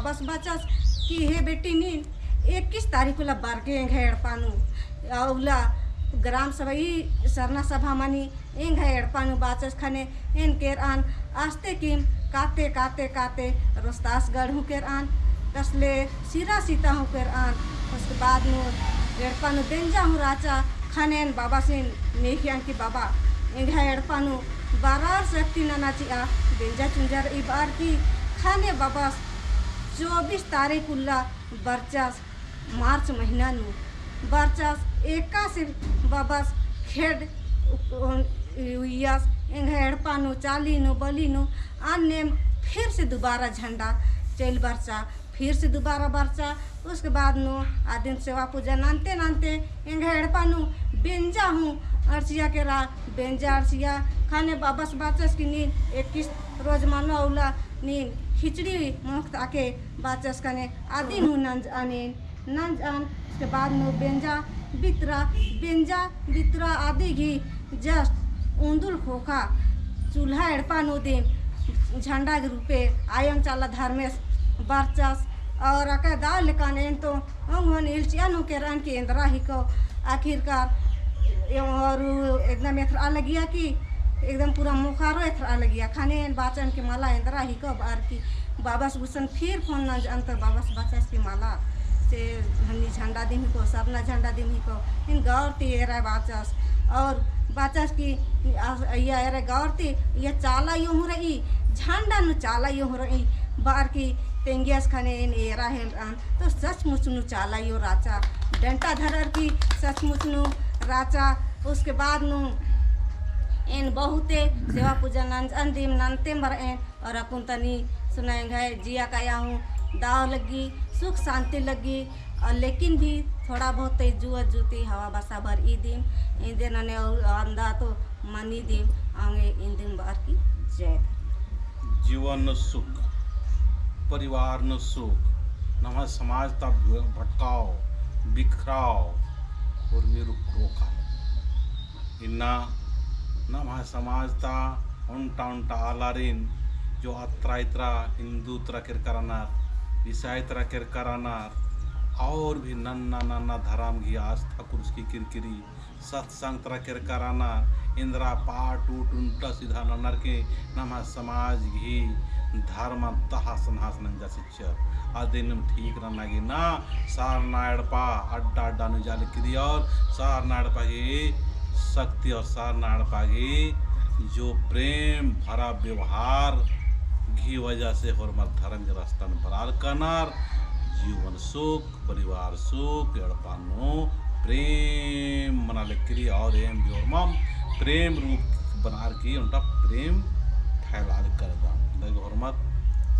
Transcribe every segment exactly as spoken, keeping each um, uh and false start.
बाबस बाचस कि हे बेटी, नीन इक्कीस तारीख उल्ला बरगे एंग्है एड़पा नू, आ उल्ला ग्राम सभा ई सरना सभा मनी, एंग्है एड़पा नू बाचस ख़ने एन केरआन, आस्ते किम काते काते काते रोहतासगढ़ हूँ केरआन, तसले सिरा सीता हूँ केरआन। उसके बाद नू एड़पा नू बेंजा हूँ रहचा। ख़ने एन बाबासिन नेखियान कि बाबा, एंग्है एड़पा नू बरार शक्ति नना चिआ, बेंजा चुंजर ई बार की। ख़ने बाबस चौबीस तारीख उल्ला बरचस, मार्च महीना नू बरचस। एकासे बाबस ख़ेड्ड उ-, उ-, उइयस, एंग्है एड़पा नू चाली नू बली नू अन्नेम फिर से दुबारा झंडा चइल बरचा, फिर से दुबारा बरचा। उसके बाद नू आदिन सेवा पूजा नन्ते नन्ते एंग्है एड़पा नू बेंजा हूँ अंड़सिया केरा, बेंजा अंड़सिया। ख़ने बाबस बाचस कि नीन इक्कीस रोज मनो उल्ला नीन खिचड़ी मोख़त आके बाचस। ख़ने आदिन हूँ नंजआन एन, नंजआन। उसके बाद नू बेंजा बितरा, बेंजा बितरा आदि गही just उन्दुल ख़ोख़ा चूल्हा एड़पा नू दिम झंडा गही रूपे आयंग चाला धर्मेस बरचस। और अका दव लेकन एन तो ओंगोन इल्चिया नू केरन कि एन्दरा हिको। आखिरकार ए-, और एकदम एथरा लगिया कि एकदम पूरा मोख़ारो एथरा लगिया। ख़ने एन बाचन कि मला एन्दरा हिको बार की। बाबस गुसन फिर फोन नंजन तो बाबस बाचस कि मला से हन्नी झंडा दिम हिको, सरना झंडा दिम हिको। एन गौर ती एरा बाचस और बाचस कि आ, या एरा गौर ती या चाला अयो हूँ रई, झंडा नू चाला अयो हूँ रई बार की। तेंगियस ख़ने एन एरा हेलरन तो सचमुच नू चाला अयो रहचा, डंटा धरर की सचमुच नू रहचा। उसके बाद नू एन बहुते सेवा पूजा नंजन दिम नन्ते मरएन। और अक्कुन तनी सुना एंग्है जिया काया हूँ दव लग्गी, सुख शांति लग्गी। और लेकिन भी थोड़ा बहुत ते जुआ जूती हवा बसा भरई दिम, इन्दे नने और अंदा तो मनी दिम, आंगे इन्दिम बार की जय। जीवन नू सुख, परिवार नू सुख, नम्है समाज ता भटकाव, बिखराव, उर्मी रुख रोखा। इन्ना नम्है समाज ता ओन्टा ओन्टा आलारिन जो अत्रा इत्रा हिन्दू तरा केरका रअनर, ईसाई तरा केरका रअनर, और भी नन्ना नन्ना धरम गही आस्था कुर्स की किरकिरी सत्संग तरा केरका रअनर, इन्द्रा पाट उट उन्टा सीधा ननर की नम्है समाज गही धर्म तहस नहस नंजा चिच्चर। अदिन ठीक रअना गे ना सरना एड़पा अड्डा अड्डा नू जालकी रई और सरना एड़पा गही शक्ति और सरना एड़पा गही जो प्रेम भरा व्यवहार गही वजह से होरमर धर्म गही रस्ता नू बरआ लगनर। जीवन सुख, परिवार सुख, एड़पा नू प्रेम मना लगकी रई और एम भी होरमम प्रेम रूप बनार की ओन्टा प्रेम फैलाल करदम। दग होरमत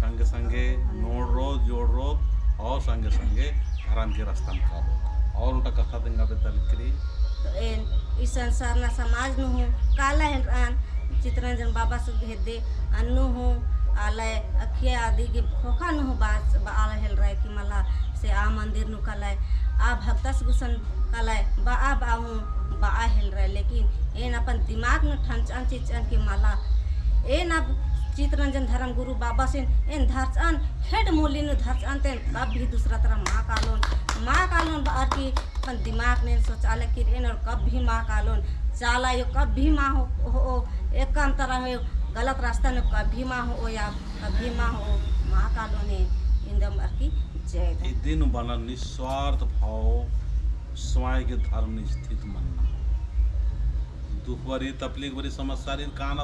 संगे संगे नोड़रोत, जोड़रोत और संगे संगे धरम गही रस्ता नू कालोत। और ओन्टा कत्था तेंगा बेद्दा लगकी रई। तो एन इसन सरना समाज नू हूँ काला हेलरन चितरंजन बाबस भेद्दे अन्नु हूँ आलय अखिया आदि गही ख़ोख़ा नू हूँ बाच बआ हेलरय कि मला से आ मंदिर नू कालय, आ भक्तस गुसन कालय, बआ बआ हूँ बआ हेलरय, लेकिन एन अपन दिमाग नू ठंचन चिचन कि मला एन अब चितरंजन धर्म गुरु बाबासिन एन धरचन, ख़ेड्ड मूली नू धरचन, ते एन कभी दूसरा तरा मा कालोन, मा कालोन बअर की अपन दिमाग नू एन सोचा लगी कि एन और कभी मा कालोन, चाला अयो कभी मा हो, हो, एकअम तरा हो, गलत रस्ता नू कभी मा होओ या कभी मा होओ, मा कालोन एन। इन्दम अरकी जय धर्म। इदिन बअनर निस्वार्थ भाव स्वयं के धर्म नू स्थित मन्ना। दुख बरी, तकलीफ बरी, समस्या रई, काना